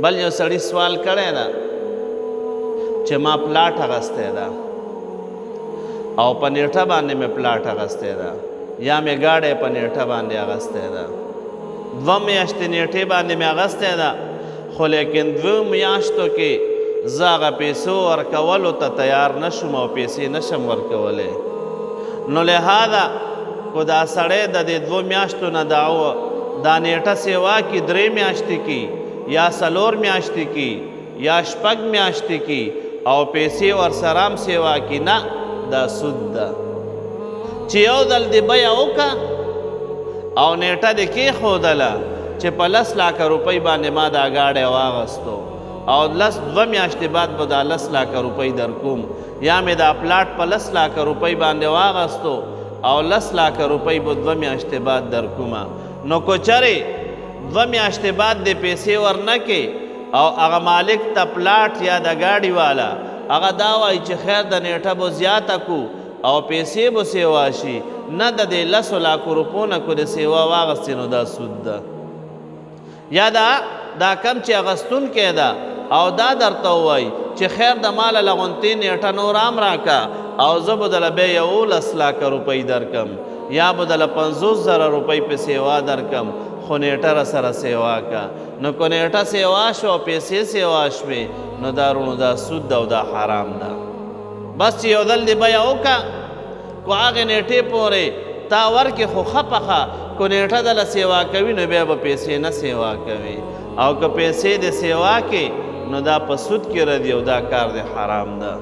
بل یو سړي سوال کړی ده چې ما پلاټ اغستی ده او په نیټه باندې مې پلاټ اغستی ده یا مې ګاډی په نیټه باندې اغستی ده، 2 میاشتې نیټې باندې مې اغستی ده، خو لیکن 2 میاشتو کې زه هغه پیسو ورکولو ته تیار نه شوم او پیسې نشم ورکولی. نو لهذا که دا سړی د دې 2 میاشتو نه دا نیټه سیوا کی 3 میاشتې کی یا 4 میاشتې کی یا 6 میاشتې کی او پیسې ورسره هم سیوا کی، نه، دا سود ده. چې یو ځل دې بیه وکړه او نیټه دې کېښودله چې په 10 لاکه روپۍ باندې ما دا ګاډی واغستو او 2 میاشتې بعد به دا 10 لاکه روپۍ درکوم، یا مې دا پلاټ په 10 لاکه روپۍ باندې واغستو او 10 لاکه روپۍ به 2 میاشتې بعد درکومه. نو که چېرې 2 میاشتې بعد دې پیسې ورنه کې او هغه مالک ته پلاټ یا د ګاډي والا هغه دا وایي چې خیر د نیټه به زیاته کو او پیسې به سیوا شي، نه د دې 10 لاکو روپو نه که د سیوا واغستې نو دا سود ده. یا دا کم چې اغستونکی ده او دا درته ووایي چې خیر د ماله لغونتې نیټه نور هم راکه او زه به دله بیا 11 لاکه روپۍ درکم یا به دله 50,000 روپۍ په سیوا درکم، خو نیټه را سره سیوا که. نو که نیټه سیوا شوه او پیسې سیوا شوې نو دا وروڼو دا سود ده او دا حرام ده. بس چې یو ځل دې بیه وکړه، که هغې نیټې پورې تا ورکې خو ښه پخه، که نیټه دله سیوا کوي نو بیا به پیسې نه سیوا کوي، او که پیسې دې سیوا کې نو دا په سود کې ردي او دا کار دې حرام ده.